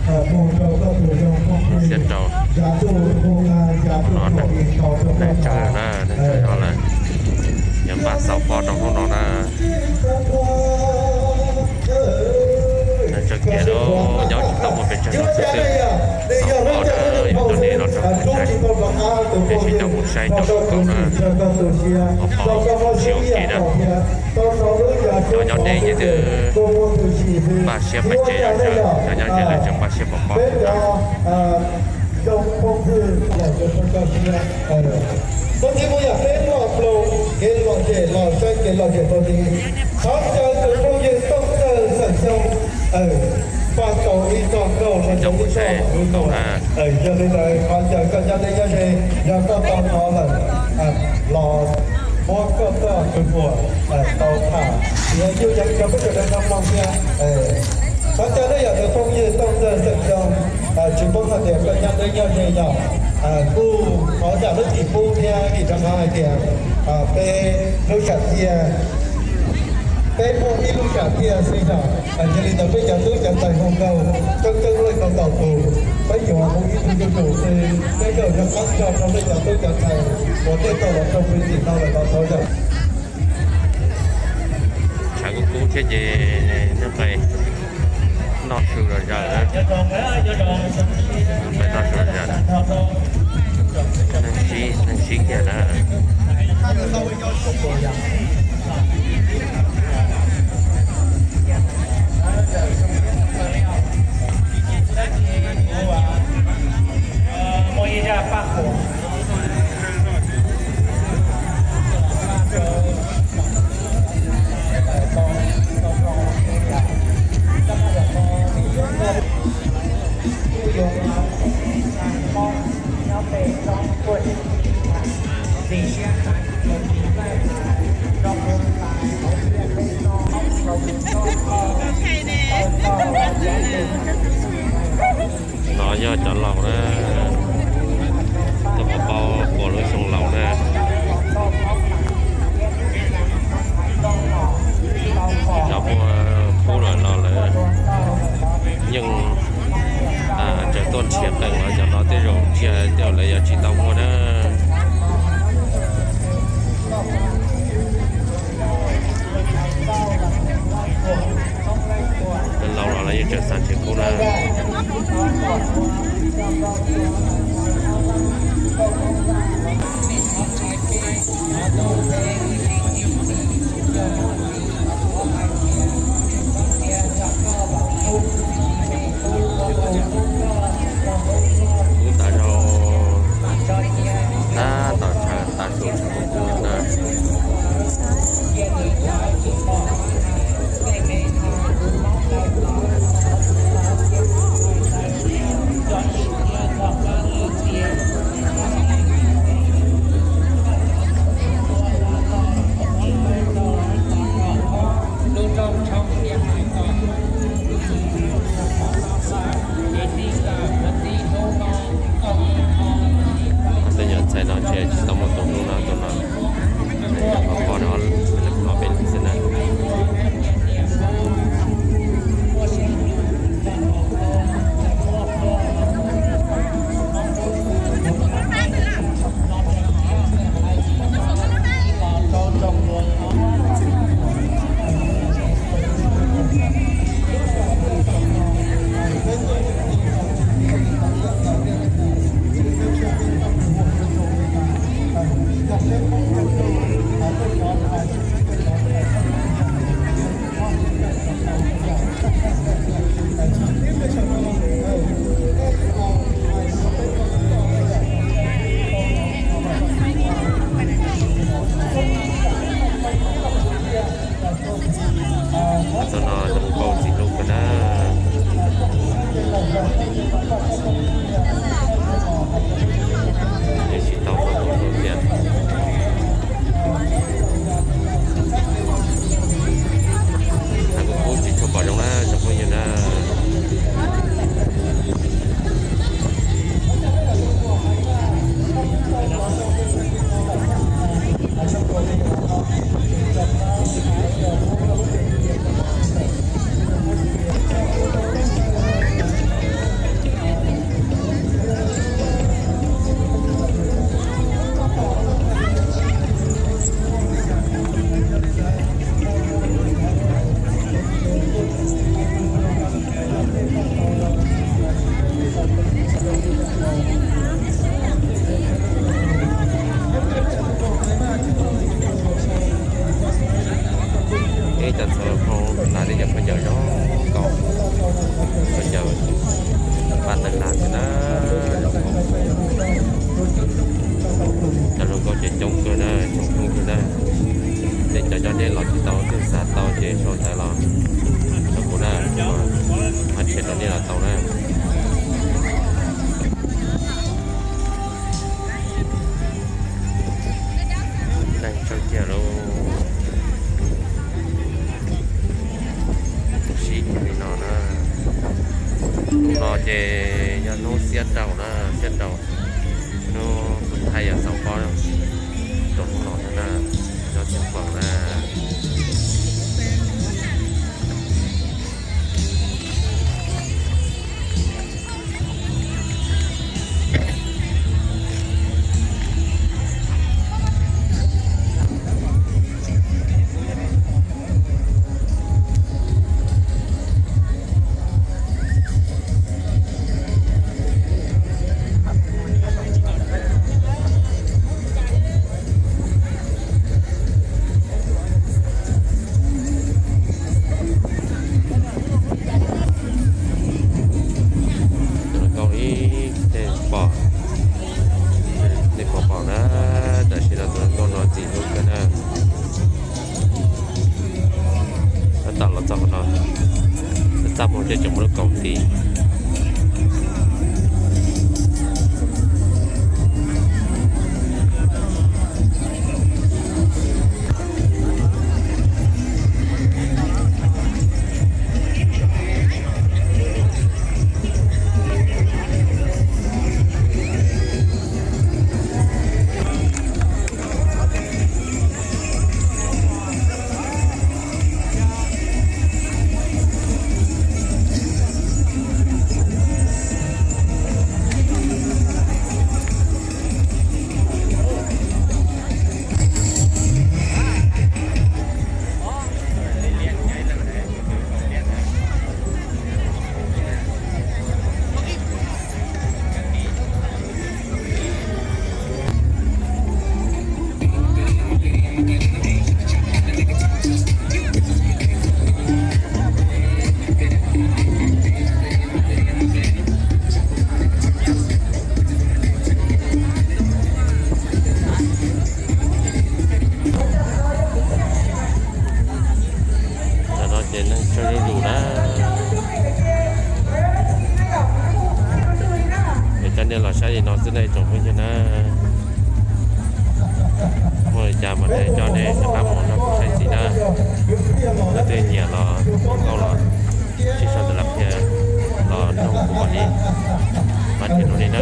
Siab rau no, neeg tsawg na, neeg tsawg no lawm. Yuav npaj xauv pob rau hnub no na. Neeg tsawg kiag lawm, nyob tsis tau muaj pes tsawg no xwb twb xauv pob na, yuav coj nej los rau kuv saib, nej sim coj mus saib cov kawm na, pob tsis ua ke na. Cov nyob deb ces twb npaj siab pais tsev zom zaws, cov nyob ze lawm tseem npaj siab pom pob. Koj txiv muaj yam peb muaj ploog kev lom zem los saib kev lom zem rau ti. Thov caw tus phooj ywg Tooj Txawj xeem Xyooj pab tau ib txoj nkauj los yog ib txoj hlub tuaj. Yog li ntawd thov caw koj nyob deb nyob ze, yog koj tau hnov lawm los muab koj txoj kws puam tau tham, yog yus yog cov peb cov dab no mloog thiab. Thov caw nej yog tus phooj ywg Tooj Txawj xeem Xyooj, tsis paub hais tias koj nyob deb nyob ze yog kuj thov zam lub txim pub thiab vim rau qhov hais tias peb lub sam thiaj, peb muaj ib lub sam thiaj xwb yog. Yog li ntawd peb cov tub cov ntxhais hu nkauj coob coob leej tau tau tus, peb yuav hu ib tug zuj zus xwb, peb kawm yog qab zog rau peb cov tub cov ntxhais uas nej tau los rau peb tim no lawm los thov zam. Tshav kub kub thiab ces neeg pais noj su los zaws na. Pais noj su los zaws na. Neeg sib, neeg sib kiag na. No yog cov laus na, tuaj pov pob puas lub xyoo laus na. Cov muaj pub lawm los lawv yeej tseem tuaj nrhiav qees los cov no tej zaum ntsia tej zaum lawv yuav tsis tau muaj na. Cov laus los lawv yeej tseem xav nrhiav pub na. Kub tas zog, tab tom tshav tav su tsis kub kub na. Tej nyuam ntxhais no ntshe tsis tau muaj tus hlub no, tus no pov pob no, pov peb lub xwb na. Tus no tus nkauj txiv hlub kawg na. Yeej tsis tau tus hlub tiag. Los tsis tau, twb xav tau ces sau ntawv los rau kuv na, kuv mam rhiav rau nej los tau na. Neeg tsawg tiag lauj. Sib li no na. Hnub no ces yog hnub xiab rau na, xiab rau. Hnub tus thaij yog xaus pob rau hnub no na, nyob tseem pom na. Nkauj ib teg pom, nej puas pom na, tam sim no tus nkauj no ntxim hlub kawg na. Tab tom los txog qhov no, txaj muag thiab tseem muaj lub kaus ntxiv. Tam no ces neeg tsawg zuj zus na. Es coj nej los saib li no xwb nej tsoom phooj ywg na. Muaj li cas mas nej coj nej rov qab mus nrog kuv saib ntxiv na. Leej twg nyiam los ua nkauj los sib sau ntawv los qhia, los nrog kuv mam li, mam rhiav rau nej na.